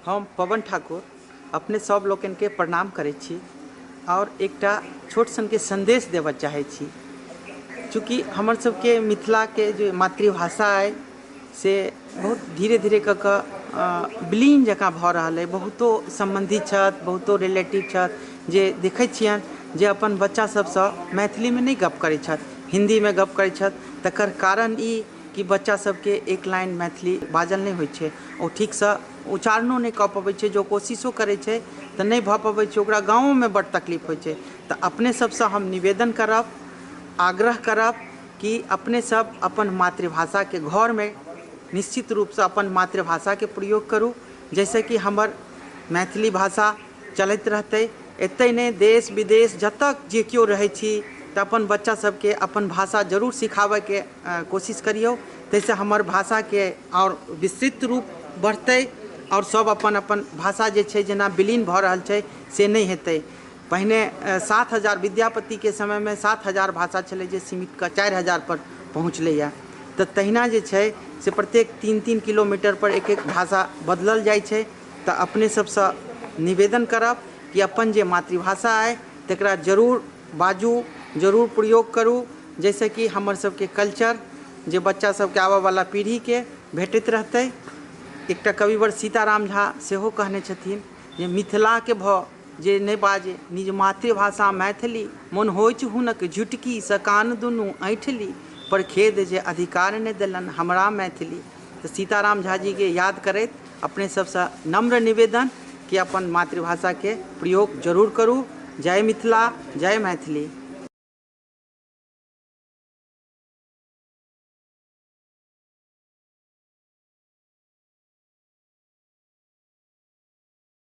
हम पवन ठाकुर अपने सब लोकनिके प्रणाम करै छी आओर एकटा छोट सनके सन्देश देबऽ चाहै छी। चूँकि हमर सबके मिथिलाके जे मातृभाषा अइ से बहुत धीरे धीरे कऽ कऽ विलीन जकाँ भऽ रहल अइ। बहुतो सम्बन्धी छथि, बहुतो रिलेटिव छथि जे देखै छियनि जे अपन बच्चा सबसँ मैथिलीमे नहि गप करै छथि, हिन्दीमे गप करै छथि। तकर कारण ई कि बच्चा सबके एक लाइन मैथिली बाजल नहि होइ छै, ओ ठीकसँ उच्चारणो नहि कऽ पबै छै, जो कोशिशो करै छै तऽ नहि भऽ पबै छै, ओकरा गाँवोमे बड्ड तकलीफ होइ छै। तऽ अपने सबसँ हम निवेदन करब, आग्रह करब कि अपने सब अपन मातृभाषाके घरमे निश्चित रूपसँ अपन मातृभाषाके प्रयोग करू, जाहिसँ कि हमर मैथिली भाषा चलैत रहतै। एतहि नहि, देश विदेश जतऽ जे केओ रहै छी तऽ अपन बच्चा सबके अपन भाषा जरूर सिखाबैके कोशिश करियौ, ताहिसँ हमर भाषाके आओर विस्तृत रूप बढ़तै आओर सब अपन अपन भाषा जे छै जेना विलीन भऽ रहल छै से नहि हेतै। पहिने 7000 विद्यापतिके समयमे 7000 भाषा छलै जे सीमित कऽ 4000 पर पहुँचलैए। तऽ तहिना जे छै से प्रत्येक 3-3 किलोमीटर पर एक एक भाषा बदलल जाइ छै। तऽ अपने सबसँ निवेदन करब कि अपन जे मातृभाषा अइ तकरा जरूर बाजू, जरूर प्रयोग करू, जाहिसँ कि हमर सबके कल्चर जे बच्चा सबके आबऽवला पीढ़ीके भेटैत रहतै। एकटा कविवर सीताराम झा सेहो कहने छथिन जे मिथिलाके भऽ जे नहि बाजे निज मातृभाषा मैथिली, मोन होइछ हुनक झुटकीसँ कान दुनू ऐँठली, पर खेद जे अधिकार नहि देलनि हमरा मैथिली। तऽ सीताराम झा जीके याद करैत अपने सबसँ नम्र निवेदन कि अपन मातृभाषाके प्रयोग जरूर करू। जय मिथिला, जय मैथिली।